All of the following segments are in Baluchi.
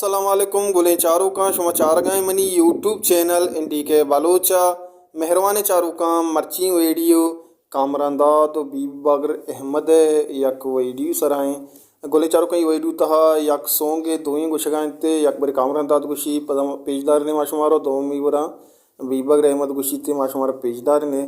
السلام علیکم گلیں چاروکاں، شما چارگائیں منی یوٹیوب چینل این ڈی کے بلوچ ءَ۔ مہروانیں چاروکاں، مرچی ویڈیو کامران داد و بیبگر احمد ءِ یک ویڈیو سرا ایں۔ گلیں چاروکاں، اے ویڈیو تہا یک سونگے دوئیں گوشگا انت، یک برے کامران داد گوشی، پدا پیش دارنے ما شمارا، دومی برا بیبگر احمد گوشی تے ما شمارا پیش دارنے۔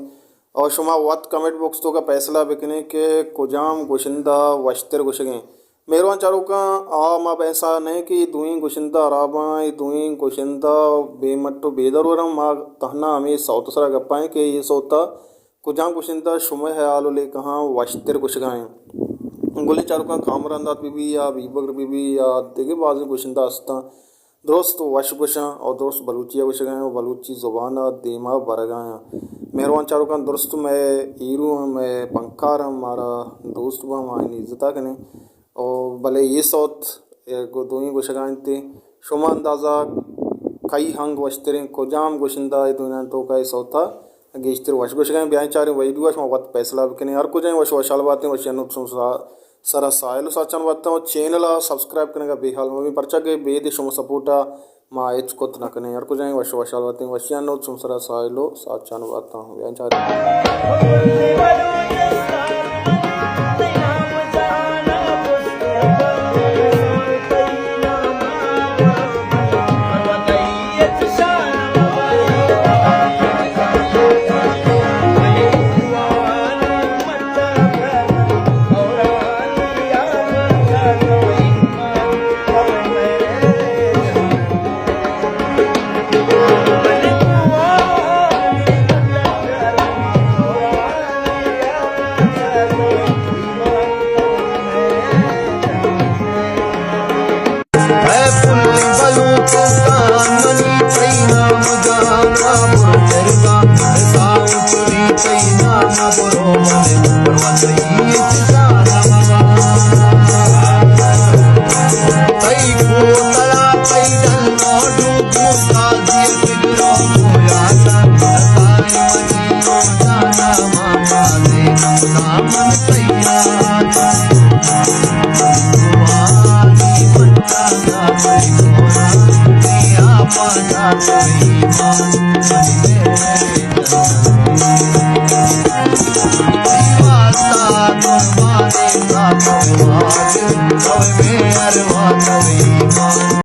اور شما وت کمنٹ باکس توکا فیصلہ بکنے کہ کجام گوشندہ وشتر گوشگیں۔ مہروان چاروکاں، آ ما بحثا نہ کہ اے دوئیں گوشندہ ہراباں، اے دوئیں گوشندہ بے مٹ و بے درورن، ما تہنا ہمے سوت سرا گپائیں کہ اے سوتا کجام گوشندہ شمئے ہیال و لیکہاں وشتر گوشگا ایں۔ گلیں چاروکاں، کامران داد بی بی یا بیبگر بی بی یا دگہ بازیں گوشندہ ہستاں، درست وش گوشاں اور درست بلوچی ءَ گوشگا ایں اور بلوچی زبان ءَ دیما برگا ایں۔ مہروان چاروکاں، درست مئے ہیرو ایں، مئے پنکار ایں، مارا دوست باں، ما آیانی عزتا کنیں۔ او بلے اے سوت، اے گو-، دوئیں گوشگا انت، شما اندازہ کئی ہنگ وشتریں، کجام گوشندہ اے دوئینانی توکا اے سوتا گیشتر وش گوشگا انت؟ بیائیں چاریں ویڈیو ءَ، شما وت فیصلہ بکنیں۔ ہر کجائیں وش وشحال باتیں، وشیانی نوٹ شما سرا، سرا ساہیل و ساچان باتاں، و چینل ءَ سبسکرائب کنگا بے حال مبیں، پرچا کہ بے دے شما سپورٹ ءَ ما ہچ کت نہ کنیں۔ ہر کجائیں وش وشحال باتیں، وشیانی نوٹ شما سرا ساہیل و ساچان باتاں۔ بیائیں چاریں۔